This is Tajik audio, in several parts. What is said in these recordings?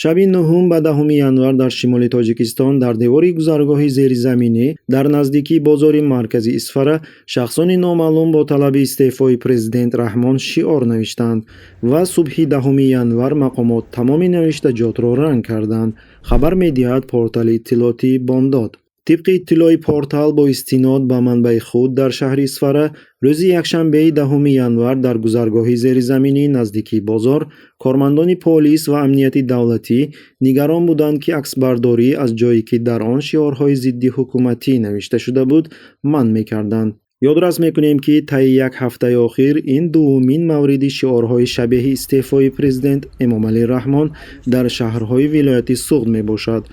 Шаби нуҳум ба 10-уми январ дар шимоли Тоҷикистон дар девори гузаргоҳи зеризаминӣ дар наздикии бозори маркази Исфара шахсони номаълум бо талаби истеъфои президент Раҳмон шиор навиштанд ва субҳи 10-уми январ мақомот тамоми навиштаҷотро ранг карданд, хабар медиҳад портали иттилоотии «Бомдод». Тибқи иттилои портал бо истинод ба манбаи худ дар шаҳри Исфара, рӯзи якшанбеи 10-уми январ дар гузаргоҳи зеризаминӣ наздикии бозор кормандони полис ва амнияти давлатӣ нигарон буданд, ки аксбардорӣ аз ҷое, ки дар он шиорҳои зиддиҳукуматӣ навишта шуда буд, манъ мекарданд. Ёдрас мекунем, ки таи як ҳафтаи охир ин дуввумин мавриди шиорҳои шабеҳи истеъфои президент Эмомалӣ Раҳмон дар шаҳрҳои вилояти Суғд мебошад.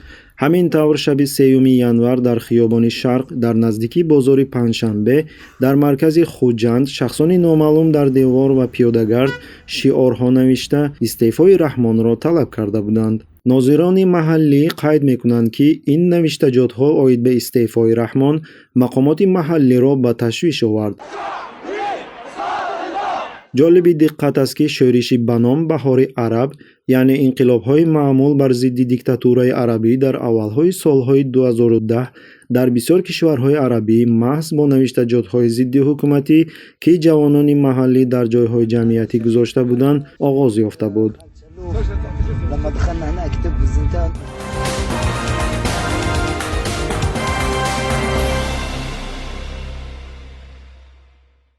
Ҳамин тавр, шаби 3-юми январ дар хиёбони Шарқ дар наздикии бозори Панҷшанбе дар маркази Хуҷанд шахсони номаълум дар девор ва пиёдагард шиорҳо навишта, истеъфои Раҳмонро талаб карда буданд. Нозирони маҳаллӣ қайд мекунанд, ки ин навиштаҷотҳо оид ба истеъфои Раҳмон мақомоти маҳаллиро ба ташвиш овард. Ҷолиби диққат аст, ки шӯриши ба ном Баҳори араб, яъне инқилобҳои маъмул бар зидди диктатураи арабӣ дар аввалҳои солҳои 2010 дар бисёр кишварҳои арабӣ маҳз бо навиштаҷотҳои зиддиҳукуматӣ, ки ҷавонони маҳаллӣ дар ҷойҳои ҷамъиятӣ гузошта буданд, оғоз ёфта буд. لما دخلنا هناك كتب بالزنتان.